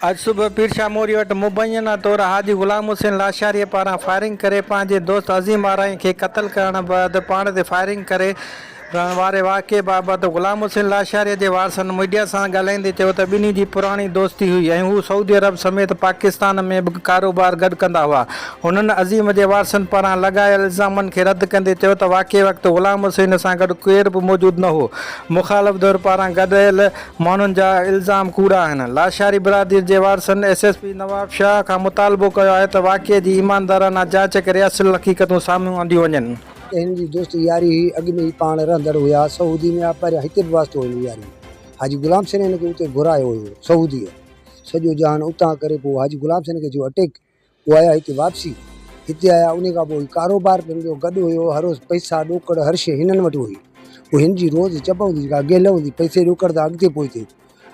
اڄ صبح پير شاهه موري وٽ مبينا طور حاجي غلام حسين لاشاريء پاران فائرنگ ڪري پنهنجي دوست عظيم آرائين کي قتل ڪرڻ بعد پاڻ تي فائرنگ ڪري رڻ واري واقعي بابت غلام حسين لاشاريء جي وارثن ميڊيا سان ڳالهائيندي چيو ته ٻنهي جي پراڻي دوستي هئي ۽ هو سعودي عرب سميت پاڪستان ۾ به ڪاروبار گڏ ڪندا هئا. هنن عظيم جي وارثن پاران لڳايل الزامن کي رد ڪندي چيو ته واقعي وقت غلام حسين سان گڏ ڪير به موجود نه هو، مخالف ڌر پاران گڏيل ماڻهن جا الزام ڪوڙا آهن. لاشاري برادري جي وارثن ايس ايس پي نوابشاهه کان مطالبو ڪيو آهي ته واقعي جي ايماندارانه جاچ ڪري اصل حقيقتون سامهون آنديون وڃن. هن جي دوست ياري هئي اڳ ۾ ئي پاڻ رهندڙ هيا سعودي ۾ پر هتي به واسطو هين ياري حاجي غلام حسين هن کي اتي گهرايو هيو سعوديء سڄو جهان اتان ڪري پوء حاجي غلام حسين کي ٿيو اٽيڪ پوء آيا هتي واپسي هتي آيا انهي کان پوء ڪاروبار به هن جو گڏ هيو هر روز پئسا ڏوڪڙ هر شي هنن وٽ هئي پوء هن جي روز چپ هوندي جيڪا گيلهه هوندي پئسي ڏوڪڙ تان اڳتي پوئتي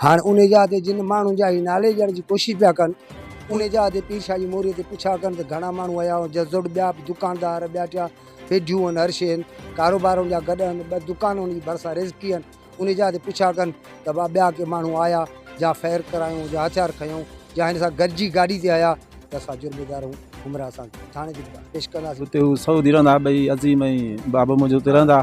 هاڻ انهي جاء تي جن ماڻهن جا هي نالي ڏيڻ جي ڪوشش پيا ڪن انهي جاء تي پير شاهه جي موري تي پڇا ڪن ته گهڻا ماڻهو آيا جزڙ ٻيا به دڪاندار ٻيا ٽيا پيڍيون آهن هر شي آهن ڪاروبار ان جا گڏ آهن ٻه دڪان ان جي ڀرسان رزقي آهن انهي جاء تي پڇا ڪن ته ڀا ٻيا ڪي ماڻهو آيا جا فير ڪرايون جا هٿيار کنيون جا هن سان گڏجي گاڏي تي آيا ته اسان جرمدار آهيون همراهه سان ٿاڻي تي پيش ڪنداسين. اتي هو سعودي رهندا ها ٻئي عظيم ۽ بابو منهنجو اتي رهندا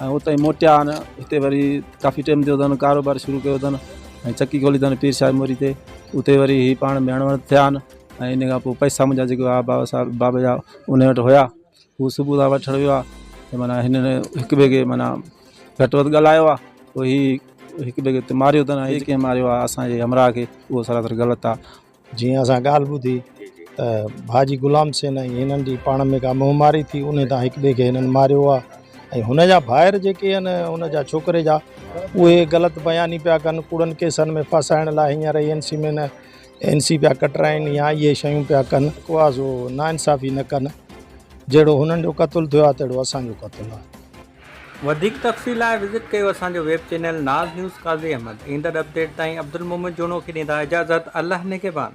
۽ اتان ئي موٽيا آهن هتي وري ڪافي ٽيم ٿيو اٿن ڪاروبار شروع ڪيو اٿن ۽ چڪي کولي اٿن پير شاهه موري تي اتي وري هي پاڻ ۾ اڻ وڻ ٿيا آهن ۽ ان کان پوء پئسا منهنجا جيڪي هئا بابا صاحب بابي جا ان وٽ هيا هو صبح سان وٺڻ ويو آهي ته معنيٰ هنن هڪ ٻئي کي معنيٰ گهٽ وڌ ڳالهايو آهي پوء هي هڪ ٻئي کي ماريو اٿن ۽ ڪنهن ماريو آهي اسانجي همراهه کي اهو سراسر غلط آهي. جيئن اسان ڳالهه ٻڌي ته حاجي غلام حسين ۽ هنن جي پاڻ ۾ ڪا منهن ماري ٿي انهي تان هڪ ٻئي کي هنن ماريو آهي ۽ هن جا ڀائر جيڪي آهن ان جا ڇوڪري جا اهي غلط بياني پيا ڪن ڪوڙن ڪيسن ۾ ڦاسائڻ لاء هينئر اين سي ۾ نه اين سي پيا ڪٽرائين يا اهي شيون پيا ڪن ڪو آ سو ناانصافي نه ڪن جهڙو هنن جو قتل ٿيو آهي تهڙو اسان جو قتل آهي. وڌيڪ تفصيل لاء وزٽ ڪيو اسان جو web channel Naz news Qazi Ahmed ايندڙ اپڊيٽ تائين عبدالمومن جوڻو کي ڏيندا اجازت الله نگهبان.